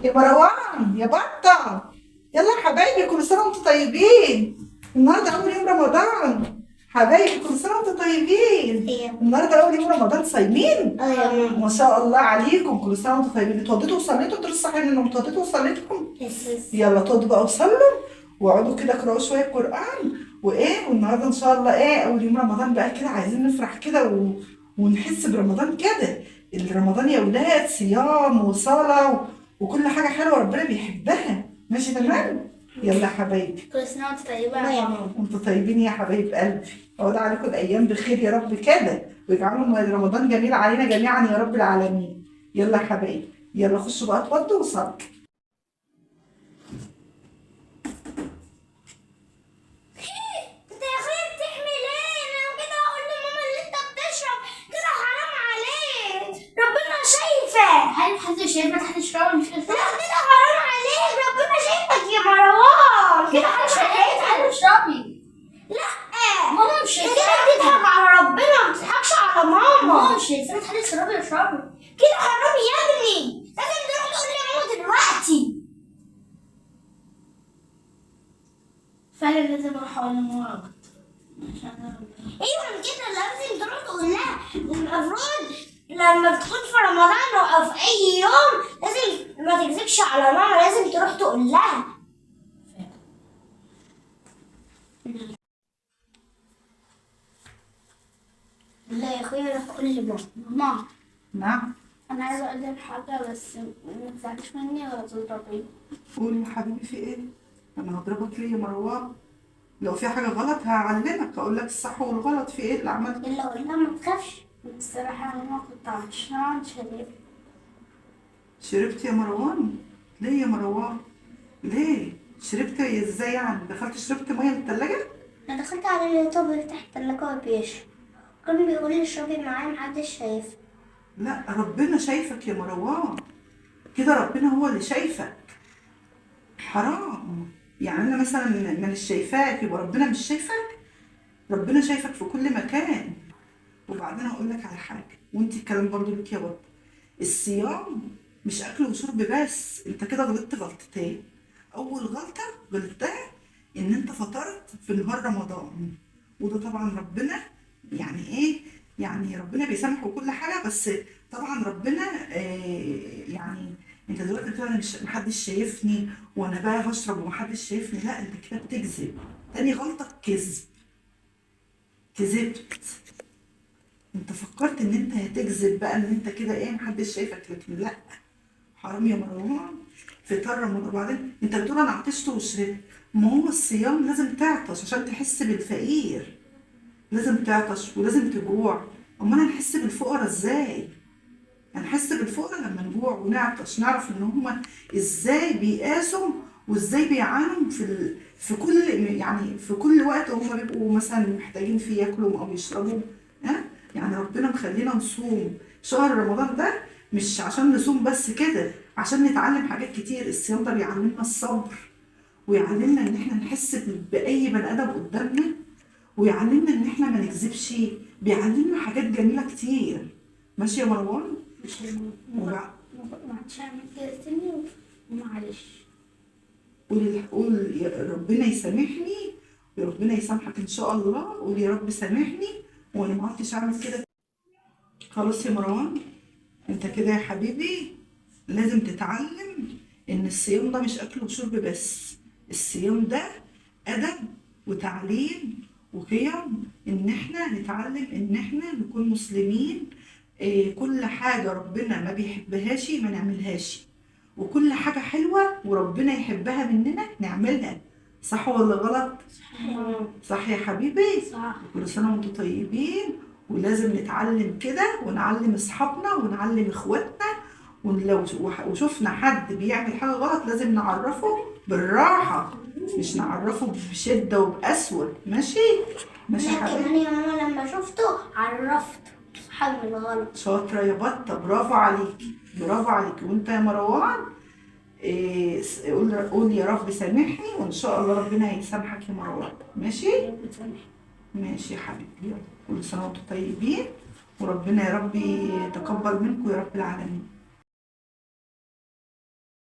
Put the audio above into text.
يا مروان يا بطة، يلا يا حبايبي، كل سنة وانتم طيبين. النهارده أول يوم رمضان حبايبي، كل سنة وانتم طيبين. النهارده أول يوم رمضان، صايمين؟ اه يا ماما. ما شاء الله عليكم، كل سنة وانتم طيبين. اتوضيتوا وصليتوا؟ انتوا لسه صاحيين من النوم، اتوضيتوا وصليتوا؟ يلا اتوضوا بقى وصلوا واقعدوا كده اقرأوا شوية قرآن وإيه. والنهارده إن شاء الله إيه أول يوم رمضان بقى كده، عايزين نفرح كده ونحس برمضان كده. الرمضان يا ولاد صيام وصلاة وكل حاجة حلوة ربنا بيحبها. ماشي تمام؟ يلا يا حبايبي، كل سنة وانت طيبة يا ماما. وانتوا طيبين يا حبايب قلبي. اعود عليكم الأيام بخير يا رب كده، ويجعلوا رمضان جميل علينا جميعا يا رب العالمين. يلا يا حبايبي، يلا خشوا بقى اتوضوا وصلوا. انت يا اخويا بتعمل ايه؟ انا كده هقول لماما اللي انت بتشرب كده، حرام عليك، ربنا شايفك. هل حد شايفك هتشربي مش لا كده حرام عليك، ربنا شايفك يا مروان، كده حرام عليك. تعالي اشربي. لا ماما مش كده شايفاك. بتضحك على ربنا، ما بتضحكش على ماما. ماما مش شايفاك، تعالي اشربي اشربي. كده حرام يا ابني، لازم تروح تقول لماما دلوقتي. فعلا لازم اروح اقول لماما اكتر عشان انا ايوه كده لازم تروح تقول لها. المفروض لما تكون في رمضان او في اي يوم لازم ما تكذبش على ماما، لازم تروح تقول لها. لا يا اخويا انا هقول لماما. ماما نعم. انا عايزه اقول لك حاجة بس ما تزعليش مني ولا تضربيني. قول يا حبيبي، في ايه؟ انا هضربك ليه يا مروان؟ لو في حاجة غلط هعلمك، هقول لك الصح والغلط. في ايه اللي عملته؟ يلا قول لها ما تخافش. الصراحة يا ماما كنت عطشانة شربت. شربت يا مروان؟ ليه يا مروان؟ ليه؟ شربت ازاي يعني؟ دخلت شربت مية من التلاجة؟ انا دخلت على اليوتيوب بيفتح التلاجة وبيشرب، كان بيقول لي اشربي معاه محدش شايف. لا ربنا شايفك يا مروان، كده ربنا هو اللي شايفك. حرام يعني، انا مثلا ما مش شايفاك يبقى ربنا مش شايفك؟ ربنا شايفك في كل مكان. وبعدين هقول لك على حاجة، وانت الكلام برضو لك يا بطه، الصيام مش اكل وشرب بس. انت كده غلطت غلطتين. اول غلطه غلطتها ان انت فطرت في نهار رمضان، وده طبعا ربنا يعني ايه، يعني ربنا بيسامح وكل حاجة، بس طبعا ربنا يعني انت دلوقتي بتقول انا مش محدش شايفني وانا بقى هشرب ومحدش شايفني، لا انت كده بتكذب. تاني غلطه كذب، كذبت. انت فكرت ان انت هتكذب بقى ان انت كده ايه محدش شايفك، لكن لا حرام يا مروان فطار رمضان. وبعدين انت بتقول انا عطشت وشربت، ما هو الصيام لازم تعطش عشان تحس بالفقير، لازم تعطش ولازم تجوع. امال هنحس بالفقراء ازاي؟ هنحس بالفقراء لما نجوع ونعطش، نعرف ان هما ازاي بيقاسوا وازاي بيعانوا في كل يعني في كل وقت هما بيبقوا مثلا محتاجين فيه ياكلوا او يشربوا. ها يعني ربنا مخلينا نصوم شهر رمضان ده مش عشان نصوم بس كده، عشان نتعلم حاجات كتير. الصيام ده بيعلمنا الصبر، ويعلمنا ان احنا نحس باي بني ادم قدامنا، ويعلمنا ان احنا ما نكذبش، بيعلمنا حاجات جميلة كتير. ماشي يا مروان؟ مش يا ماما ما عادش اعمل كده تاني ومعلش. قول يا ربنا يسامحني، يا ربنا يسامحك ان شاء الله. قول يا رب سامحني وانا ما عدتش اعمل كده. خلاص يا مروان، انت كده يا حبيبي لازم تتعلم ان الصيام ده مش اكل وشرب بس، الصيام ده ادب وتعليم وقيم، ان احنا نتعلم ان احنا نكون مسلمين. إيه، كل حاجة ربنا ما بيحبهاش ما نعملهاش، وكل حاجة حلوة وربنا يحبها مننا نعملها. صح ولا غلط؟ صح يا حبيبي؟ صح. كل سنة وانتم طيبين. ولازم نتعلم كده ونعلم اصحابنا ونعلم اخواتنا، ولو وشفنا حد بيعمل حاجة غلط لازم نعرفه بالراحة، مش نعرفه بشدة وبقسوة. ماشي؟ ماشي يا انا حبيبي؟ كمان يا ماما لما شفته عرفته حجم الغلط. شاطرة يا بطة، برافو عليكي، برافو عليكي. وانت يا مروان إيه، قول يا رب سامحني، وان شاء الله ربنا هيسامحك يا مروان. ماشي؟ ماشي يا حبيبي، يلا كل سنة وانتم طيبين، وربنا يا رب يتقبل منكم يا رب العالمين.